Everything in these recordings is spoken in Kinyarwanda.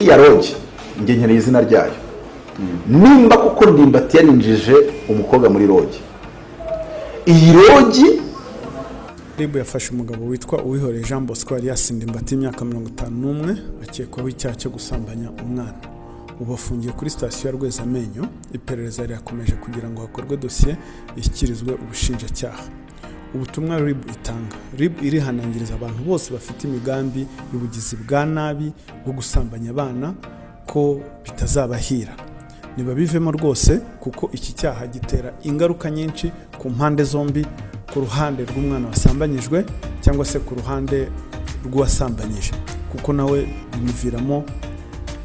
Iriya lodge njye nkeneye izina ryayo. Nimba kuko Ndimbati yarinjije umukobwa muri lodge, iyi lodge. RIB yafashe umugabo witwa Uwihoreye Jean Bosco alias Ndimbati, y'imyaka 51, akekwaho icyaha cyo gusambanya umwana. Ubu afungiye kuri sitasiyo ya Rwezamenyo. Iperereza rirakomeje kugira ngo hakorwe dosiye ishyikirizwe ubushinjacyaha. Ubutumwa RIB itanga: RIB irihanangiriza abantu bose bafite imigambi y'ubugizi bwa nabi bwo gusambanya abana ko bitazabahira, ntibabivemo rwose, kuko iki cyaha gitera ingaruka nyinshi ku mpande zombi, ku ruhande rw'umwana wasambanyijwe cyangwa se ku ruhande rw'uwasambanyije, kuko nawe bimuviramo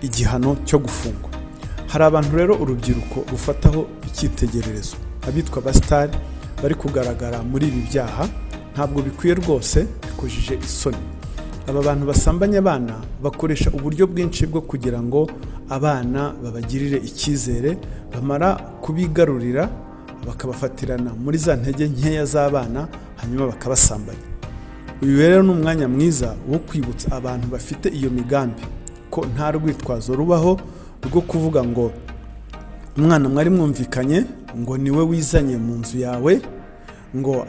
igihano cyo gufungwa. Hari abantu rero urubyiruko rufataho icyitegererezo, abitwa abasitari bari kugaragara muri ibi byaha. Ntabwo bikwiye rwose, bikujije isoni. Aba bantu basambanya abana bakoresha uburyo bwinshi bwo kugira ngo abana babagirire icyizere, bamara kubigarurira bakabafatirana muri za ntege nkeya z'abana, hanyuma bakabasambanya. Uyu rero ni umwanya mwiza wo kwibutsa abantu bafite iyo migambi ko nta rwitwazo rubaho rwo kuvuga ngo umwana mwari mwumvikanye, ngo niwe wizanye mu nzu yawe, ngo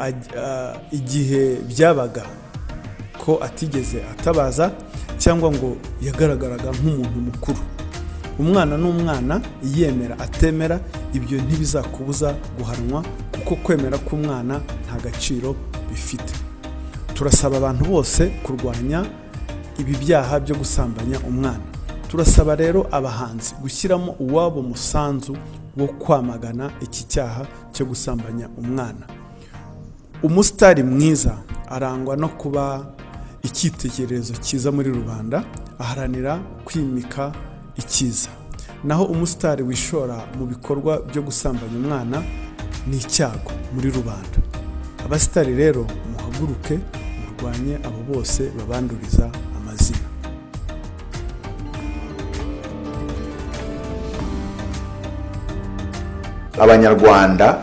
igihe byabaga ko atigeze atabaza, cyangwa ngo yagaragaraga nk'umuntu mukuru. Umwana ni umwana, yemera atemera, ibyo ntibizakubuza guhanwa, kuko kwemera k'umwana nta gaciro bifite. Turasaba abantu bose kurwanya ibi byaha byo gusambanya umwana. Turasaba rero abahanzi gushyiramo uwabo musanzu wo kwamagana iki cyaha cyo gusambanya umwana. Umusitari mwiza arangwa no kuba icyitegererezo cyiza muri rubanda, aharanira kwimika icyiza, naho umusitari wishora mu bikorwa byo gusambanya umwana ni icyago muri rubanda. Abasitari rero, muhaguruke murwanye abo bose babanduriza amazina. Abanyarwanda,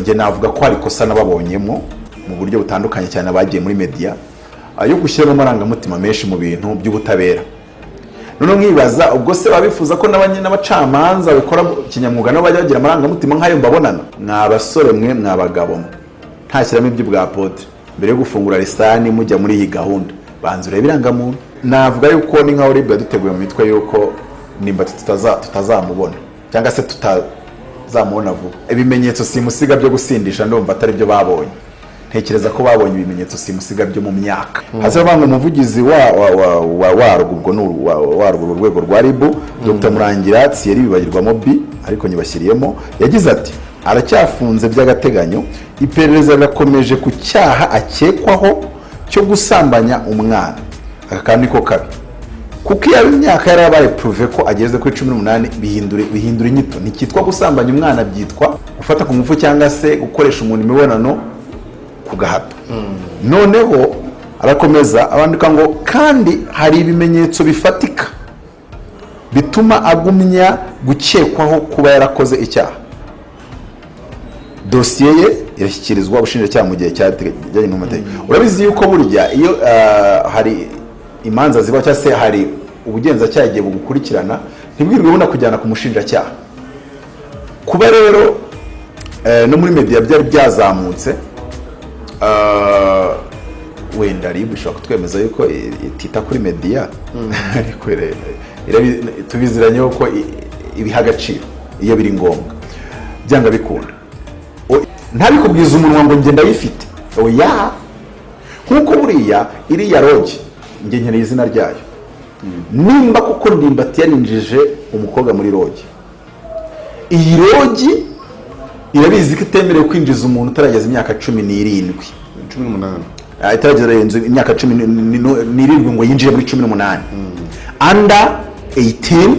njye navuga ko hari ikosa nababonyemo mu buryo butandukanye cyane, abagiye muri media yo gushyiramo amarangamutima menshi mu bintu by'ubutabera. Noneho nkibaza, ubwo se baba bifuza ko n'abacamanza bakora kinyamwuga nabo bajya bagira amarangamutima nk'ayo mbabonana? Mwa basore mwe, mwa bagabo mwe, ntashyiramo iby'ubwa apotre, mbere yo gufungura lisani mujya muri iyi gahunda, banza urebe irangamuntu. Navuga yuko ni nkaho RIB yaduteguye mu mitwe yuko Ndimbati tutazamubona cyangwa se tutazamubona vuba. Ibimenyetso simusiga byo gusindisha ndumva atari byo babonye. Ntekereza ko babonye ibimenyetso simusiga byo mu myaka hasi. Bavanga umuvugizi wa warwo, ubwo ni warwo urwego rwa RIB, Dr Murangira Thierry, bibagirwamo B ariko nyibashyiriyemo, yagize ati: "Aracyafunze by'agateganyo, iperereza rirakomeje ku cyaha akekwaho cyo gusambanya umwana." Aka kandi niko kabi, kuko iyo imyaka yarabaye prouvé ko ageze kuri 18, bihindura inyito. Ntikitwa gusambanya umwana, byitwa gufata ku ngufu cyangwa se gukoresha umuntu imibonano ku gahato. Noneho arakomeza abandika ngo kandi hari ibimenyetso bifatika bituma agumya gukekwaho kuba yarakoze icyaha. Dosiye ye irashyikirizwa ubushinjacyaha mu gihe cyateganyijwe n'amategeko. Urabizi yuko burya iyo hari imanza ziba cyangwa se hari ubugenzacyaha igihe bugukurikirana, ntibwirirwe bunakujyana ku mushinjacyaha. Kuba rero no muri media byari byazamutse, wenda RIB ishobora kutwemeza yuko itita kuri media, ariko tubiziranyeho ko ibiha agaciro iyo biri ngombwa. Byanga bikunda, ntabikubwiza umunwa ngo njye ndayifite, oya. Nk'uko buriya iriya lodge njye nkeneye izina ryayo. Nimba kuko Ndimbati yarinjije umukobwa muri lodge, iyi lodge irabizi ko itemerewe kwinjiza umuntu utarageza imyaka 17. 18. Itarageza imyaka 17 ngo yinjire muri 18, under 18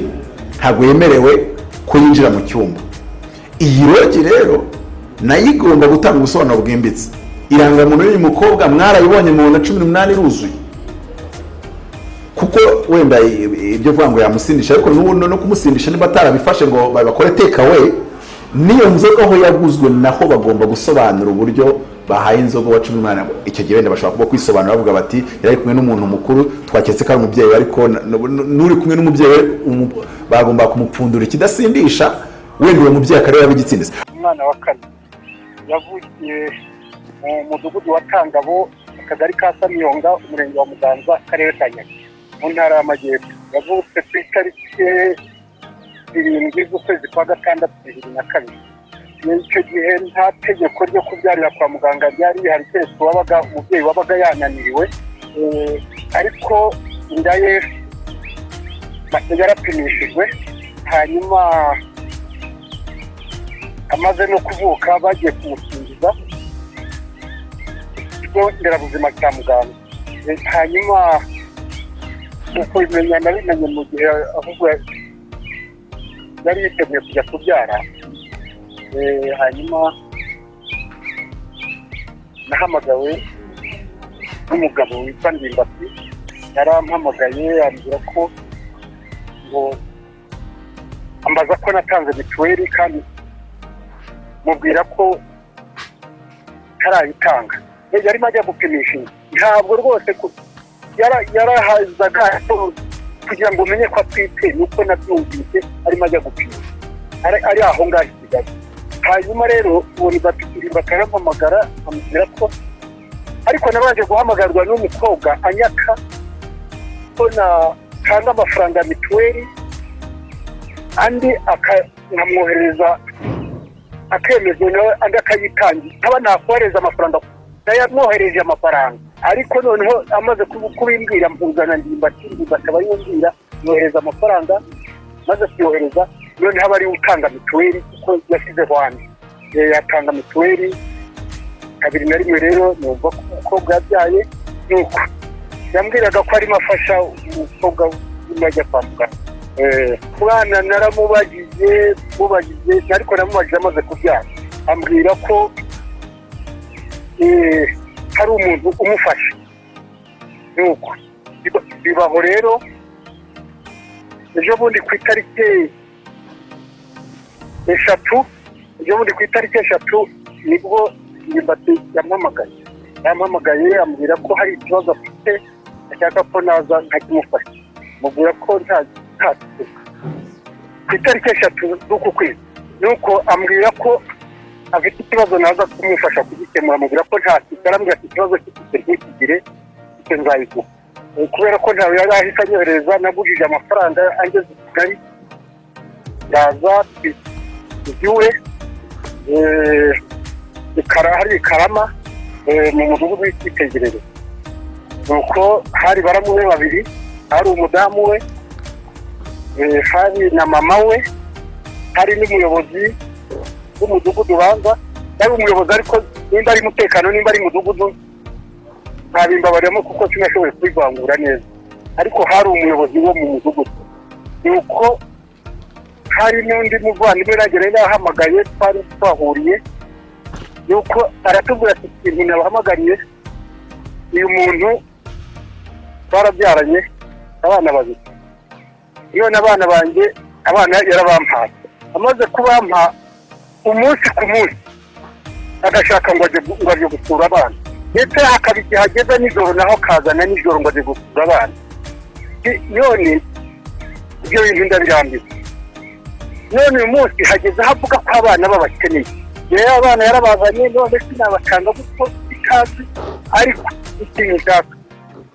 ntabwo yemerewe ko yinjira mu cyumba. Iyi lodge rero nayo igomba gutanga ubusobanuro bwimbitse. Irangamuntu y'uyu mukobwa mwarayibonye mu na 18 iruzuye, kuko wenda ibyo vuga ngo yamusindisha, ariko n'ubu no kumusindisha niba atarabifashe ngo bakore take away n'iyo nzoga aho yaguzwe, naho bagomba gusobanura uburyo Bahaye inzoga wa 18. Icyo gihe wenda bashobora kuba kwisobanura bavuga bati yari ari kumwe n'umuntu mukuru, twaketse ko ari umubyeyi we, ariko n'uri kumwe n'umubyeyi we bagomba kumupfundura ikidasindisha, wenda uwo mubyeyi akareba yaba. Umwana wa kane yavukiye mu mudugudu wa Tangabo, akagari ka Samiyonga, umurenge wa Muganza, akarere ka Nyabihu, mu ntara y'Amajyepfo. Yavutse ku itariki 7 z'ukwezi kwa gatandatu 2002. Icyo gihe nta tegeko ryo kubyarira kwa muganga ryari rihari, keretse uwabaga umubyeyi wabaga yananiriwe. Ariko inda ye yarapimishijwe, hanyuma amaze no kuvuka bagiye kumukingiza ikigo nderabuzima cya muganga. Hanyuma uko bimenya nabimenye mu gihe ahubwo yari yiteguye kujya kubyara. Hanyuma nahamagawe n'umugabo witwa Ndimbati. Yarampamagaye ambwira ko ngo ambaza ko natanze mituweli, kandi mubwira ko ntarayitanga. Yarimo ajya gupimisha inda. Ntabwo rwose yarahazaga kugira ngo umenye ko atwite, nuko nabyumvise arimo ajya gupima ari aho ngaho i Kigali. Hanyuma rero uwo Ndimbati arampamagara amubwira ko, ariko nabanje guhamagarwa n'umukobwa anyaka ko natanga amafaranga ya mituweli, andi nkamwoherereza akemezwa nawe, andi akayitangira, nkaba nakohereza amafaranga. Nayamwohereje amafaranga, ariko noneho amaze kubimbwira mpuzana Ndimbati. Ndimbati aba yumbwira yohereza amafaranga. Maze kuyohereza, noneho aba ariwe utanga mituweli kuko yashyizeho andi. Atanga mituweli 21. Rero numva ko umukobwa yabyaye, nuko yambwiraga ko arimo afasha umukobwa urimo ajya kwa muganga. Umwana naramubajije mubajije, ariko namubajije amaze kubyara, ambwira ko hari umuntu umufasha. Nuko bibaho rero ejo bundi ku itariki 3, ejo bundi ku itariki 3 nibwo Ndimbati yampamagaye ambwira ko hari ikibazo afite, ashaka ko naza nkakimufasha. Mubwira ko nta ku itariki 3 z'uku kwezi. Nuko ambwira ko afite ikibazo naza kumufasha kugikemura. Mubwira ko nta kibazo. Arambwira ati ikibazo cy'itike ntukigire, icyo nzayiguha. Kubera ko ntawe yari ahise anyohereza, nagujije amafaranga angeze i Kigali, ndaza iwe hari i Karama, mu mudugudu w'icyitegererezo. Nuko hari baramu be babiri, hari umudamu we, hari na mama we, hari n'umuyobozi w'umudugudu. Ubanza yari umuyobozi, ariko nimba ari umutekano, nimba ari umudugudu, ntabimbabariyemo kuko sinashoboye kubivangura neza, ariko hari umuyobozi wo mu mudugudu. Nuko hari n'undi muvandimwe nanjye nari nahamagaye, twari twahuriye. Nuko aratubwira ati ikintu nabahamagariye, uyu muntu twarabyaranye abana babiri, none abana banjye, abana yarabampaye. Amaze kubampa, umunsi ku munsi agashaka ngo ajye gusura abana, ndetse hakaba igihe ageze nijoro naho akazana nijoro ngo ajye gusura abana. None ibyo bintu ndabirambiwe. None uyu munsi hageze aho avuga ko abana babakeneye. Rero abana yarabazanye, none sinabacanga kuko ikazi, ariko ikintu nshaka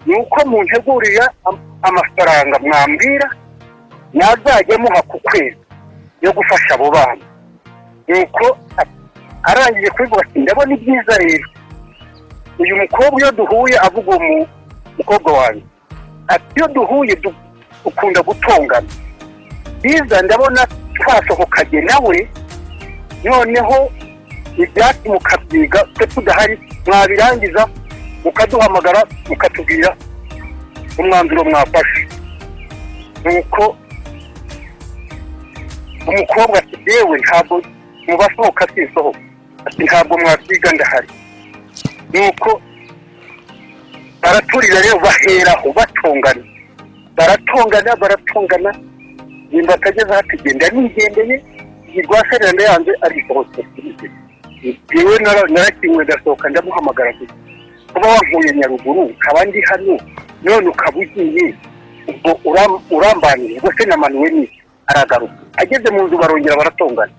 ni uko muntegurira amafaranga mwambwira nazajya muha ku kwezi yo gufasha abo bana. Nuko arangije kubivuga ati ndabona ibyiza rero uyu mukobwa iyo duhuye, avuga uwo mukobwa wanjye, ati iyo duhuye dukunda gutongana. Byiza ndabona twasohokanye nawe, noneho ibyatsi mukabyiga twe tudahari, mwabirangiza mukaduhamagara mukatubwira umwanzuro mwafashe. Nuko umukobwa ati yewe ntabwo mubasohoka sisohoka, ati ntabwo mwabyiga ndahari. Nuko baraturira rero, baheraho batongana, baratongana, baratongana. Nimba atageze aho ati genda nigendeye, iyi rwaserera ndayanze, arisohotse. Yewe, narakinwe, ndasohoka, ndamuhamagara gusa: "Kuba wankuye Nyaruguru nkaba ndi hano, none ukaba ugiye, ubwo urambaniye, ubwo se namanuwe n'iki?" Aragaruka, ageze mu nzu barongera baratongana.